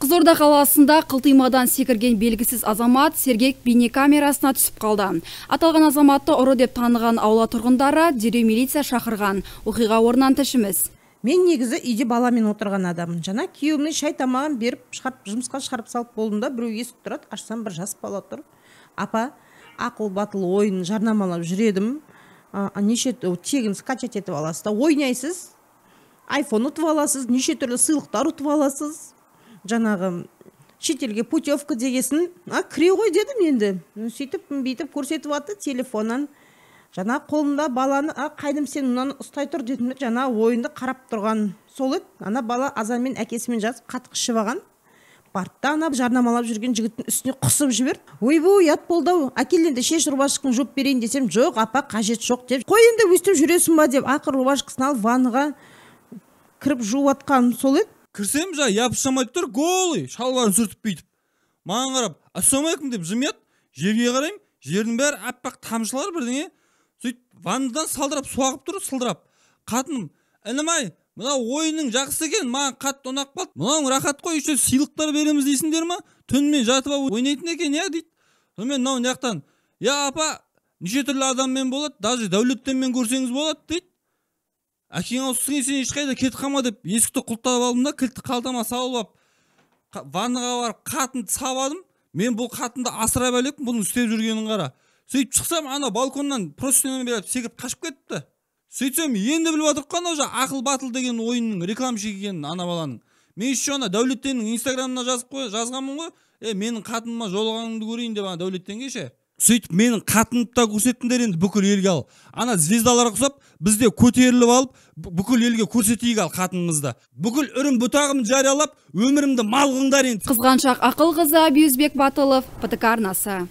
Қызылорда қаласында қылтимадан секірген белгісіз азамат Сергек бейнекамерасына түсіп қалды. Аталған азаматты ұры деп таныған аула тұрғындары дереу милиция шақырған. Оқиға орнынан тілшіміз. Мен негізі үйде баламен отырған адаммын. Жаңа күйеуімнің шай тамағын беріп, шығарып, жұмысқа шығарып салып болдым да, біреу есік тұрады, ашсам бір жас бала тұр. Апа, ақыл батыл ойын жарнамалап жүр едім. Неше тегін скачать етіп аласыз да ойнайсыз. Айфон ұтып аласыз, неше түрлі сыйлықтар ұтып аласыз. Жаңағы шетелге путевка дегесін, кіре ғой дедім енді. Сөйтіп, бүйтіп көрсетіп атты телефоннан. Жаңа қолымда баланы, қайдым сен мынаны ұстай тұр дедім, жаңа ойынды қарап тұрған сол еді. Ана бала азанмен әкесімен жазып қатық ішіп алған. Барды да ана жарнамалап жүрген жігіттің үстіне құсып жіберді. Ойбу, ұят болды ау. Әкел енді шеш рубашканы жуып берейін десем, жоқ, апа, қажет жоқ деп. Қой енді өстіп жүресің ба деп, ақыры рубашкасын алып ваннаға кіріп жуып атқан сол еді. Кірсем жа, япышамайды тұр, голый, шалбарын сүртіп бүйтіп. Маған қарап, ассалаумағалейкум деп жымияды. Жерге қараймын, жердің бәрі аппақ тамшылар бірдеңе. Сөйтіп ваннадан салдырап су ағып тұр, сылдырап. Қатыным, інім-ай, мынау ойының жақсы екен, маған қатты ұнап қалды. Мынауың рахат қой, еще сыйлықтар береміз дейсіңдер ма? Түнімен жатып алып ойнайтын екен, иә дейді. Сонымен мынау мына жақтан, я апа, неше түрлі адаммен болады, даже Дәулеттенмен көрсеңіз болады дейді. Әкең ауыссын, сен ешқайда кетіп қалма деп есікті құлыптап алдым да, кілтті қалтама салып алып, ваннаға барып қатынды сабадым. Мен бұл қатынды асырап әлекпін, бұның істеп жүргенін қара. Сөйтіп шықсам, ана балконнан простыняны беріп секіріп қашып кетіпті. Сөйтсем, енді біліп отырып қана уже ақыл батыл деген ойынның рекламщик екенін ана баланың. Мен еще ана Дәулеттеннің инстаграмына жазып қой, жазғанмын ғой. Менің қатыныма жолығаныңды көрейін деп ана Дәулеттенге ше. Сөйтіп менің қатынымды да көрсеттіңдер енді бүкіл елге ал. Ана звездаларға ұқсап, біз де көтеріліп алып, бүкіл елге көрсетейік ал қатынымызды. Бүкіл үрім бұтағымды жариялап, өмірімді мал қылыңдар енді. Қызғаншақ Ақылқызы, Абиюзбек Батылов, ПТК арнасы.